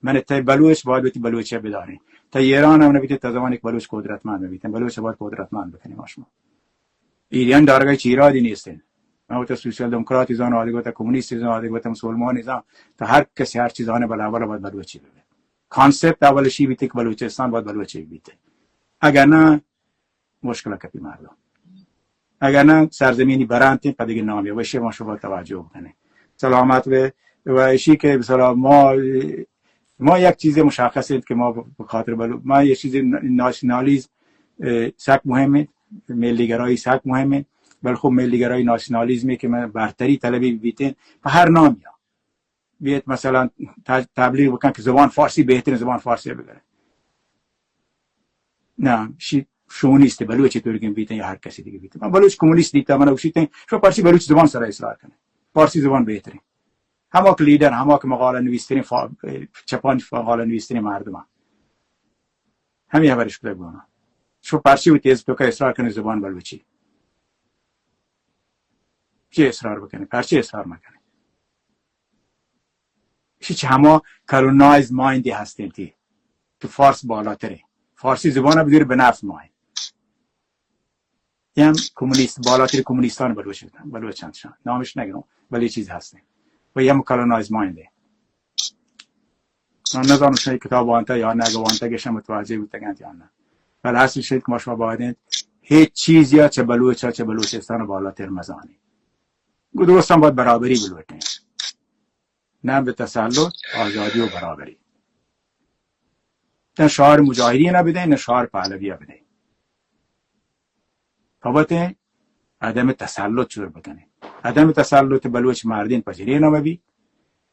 من تئی بلوچ باید وتی بلوچی بداریں. تئی ایران هم نبیت، تا زمانی که بلوچ قدرتمند نبیت، بلوچ باید قدرتمند بکنیں ما شما. ایران دارگای چی ایرادی نیستن. من وتا سوسیال دموکراتی زان، آدگه وتا کمونیستی زان، آدگه وتا مسلمانی زان، تا هر کسی هر چی زانه بلا بلا باید بلوچی ببه. کانسپت اول شی بیته که بلوچستان باید بلوچی بیته. اگر نه، مشکل کپی مردم. اگر نه، سرزمینی برانتین پا دیگه نامی و شی ما شما توجه بکنه. سلامت به. و اشی که مثلا ما، ما یک چیز مشخص است که ما به خاطر بلو، ما یه چیز ناسیونالیزم، اه، سک مهمه، ملی‌گرایی سک مهمه، ولی خب ملی‌گرایی ناسیونالیزمی که من برتری طلبی بیتین، په هر نامی ها بیت مثلا ت-، تبلیغ بکن که زبان فارسی بهترین، زبان فارسی بگره. نه، شی شونیست، بلوچ طور که بیتن یا هر کسی دیگه بیتن. من بلوچ کمونیست دیتا، من اوشیتن، شو پرچی بلوچ زبان سر اصرار کنه؟ فارسی زبان بهترین. هما که لیدر، هما که مقاله نویسترین، فا-، چپان مقاله نویسترین مردم هم. همی خبرش کده گونه. شو پرچی و تیز تو که اصرار کنه زبان بلوچی؟ چی اصرار بکنه؟ پرچی اصرار مکنه؟ ایشی چه هما کلونایز مایندی هستین تی که فارس بالاتره. فارسی زبان بگیر به نفس ماین. یه هم کمونیست، بالاتر کمونیستان بلوچ، بلوچان شان. نامش نگرم، ولی چیز هستین. و یه هم کلونایز ماینده. من نزانم شما کتاب وانتا یا نه، اگه وانتا گشم متوجه بودتگنت یا نه. ولی اصل شد که ما شما باید هیچ چیز یا چه بلوچ ها چه بلوچستان بالاتر مزانی. گو درستان باید برابری بلوٹین. نه به تسلط، آزادی و برابری. نه شعار مجاهدین بدین، نه شعار پهلوی بدین. بابت عدم تسلط جور بکنه. عدم تسلط بلوچ مردین پجرین هم بی،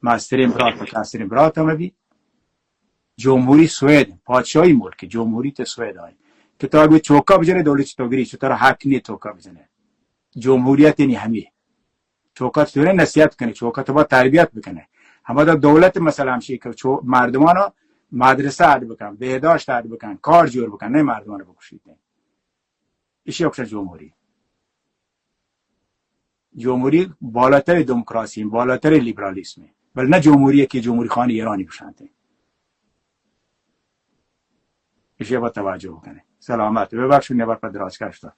مسترین برات و کسترین برات هم بی. جمهوری سوئد، پادشاهی ملک، جمهوریت سوئد آئی. که تو اگه چوکا بجنه، دولت چطوری، چطور حق نی چوکا بجنه. جمهوریت نی همی. چوکا چطوره نصیحت کنه، چوکا تو با تربیت بکنه. هما دا دولت مثلا همشی که چو مردمانا مدرسه اڈ بکن، بهداشت اڈ بکن، کار جور بکن، نه مردمان بکشید. ایشی اکشن جمهوری. جمهوری بالاتر دموکراسی، بالاتر لیبرالیسم، بل نه جمهوری که جمهوری خان ایرانی بشانته. ایشی با توجه بکنه. سلامت. ببخشید نبر پر دراز کشتا.